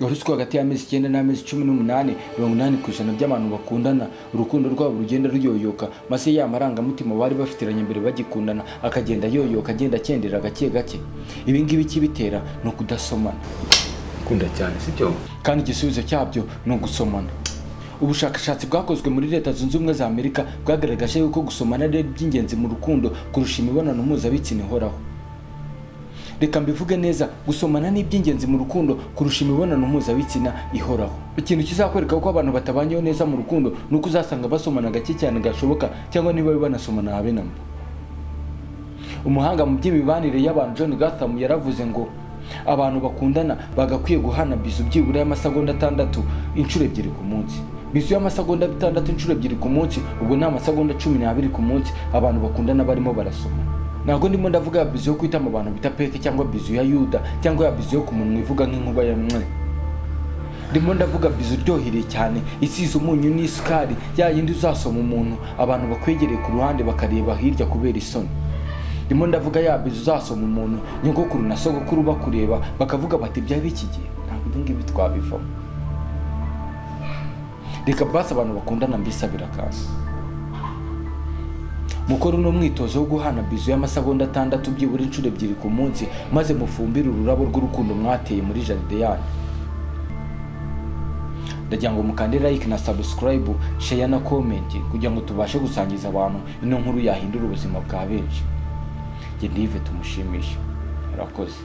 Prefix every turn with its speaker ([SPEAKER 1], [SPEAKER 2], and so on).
[SPEAKER 1] Wari uzi ko hagati y'amezi 9 n'amezi 18, 80% by'abantu bakundana urukundo rwabo rugenda ruyoyoka, maze ya marangamutima bari bafitiranye mbere bagikundana akagenda yoyoka, agenda akendera gake gake? Ibi ngibi ikibitera ni ukudasomana.
[SPEAKER 2] Kunda cyane, sibyo?
[SPEAKER 1] Kandi igisubizo cyabyo ni ugusomana. Ubushakashatsi bwakozwe muri Leta Zunze Ubumwe za Amerika bwagaragaje yuko gusomana ari iby'ingenzi mu rukundo kurusha imibonano mpuzabitsina ihoraho. Reka mbivuge neza: gusomana ni iby'ingenzi mu rukundo kurusha imibonano mpuzabitsina ihoraho. Ikintu kizakwereka ko abantu batabanyeho neza mu rukundo ni uko uzasanga basomana gake cyane gashoboka, cyangwa niba banasomana habe na mba. Umuhanga mu by'imibanire y'abantu John Gottman yaravuze ngo abantu bakundana bagakwiye guhana bisou byibura y'amasegonda 6 inshuro ebyiri ku munsi. Bisou y'amasegonda 6 inshuro ebyiri ku munsi, ubwo ni amasegonda 12 ku munsi abantu bakundana barimo barasoma. Ntabwo ndimo ndavuga ya bisou yo kwita mu bantu bita peck, cyangwa bisou ya Yuda, cyangwa ya bisou yo ku munwa ivuga nk'inkuba ya mwe. Ndimo ndavuga bisou iryohereye cyane, isize umunyu n'isukari, ya yindi uzasoma umuntu abantu bakwegereye ku ruhande bakareba hirya kubera isoni. Ndimo ndavuga ya bisou uzasoma umuntu nyogokuru na sogokuru bakureba, bakavuga bati: "Byaba iki gihe, ntabwo ibi ngibi twabivamo." Reka basi abantu bakundana mbisabira akantu: mukore uno mwitozo wo guhana bisou y'amasegonda 6 byibura inshuro ebyiri ku munsi, maze mufumbire ururabo rw'urukundo mwateye muri jardin yanyu. Ndagira ngo mukande like na subscribe, share na comment, kugira ngo tubashe gusangiza abantu ino nkuru yahindura ubuzima bwa benshi. Njye ndive, tumushimishe. Murakoze.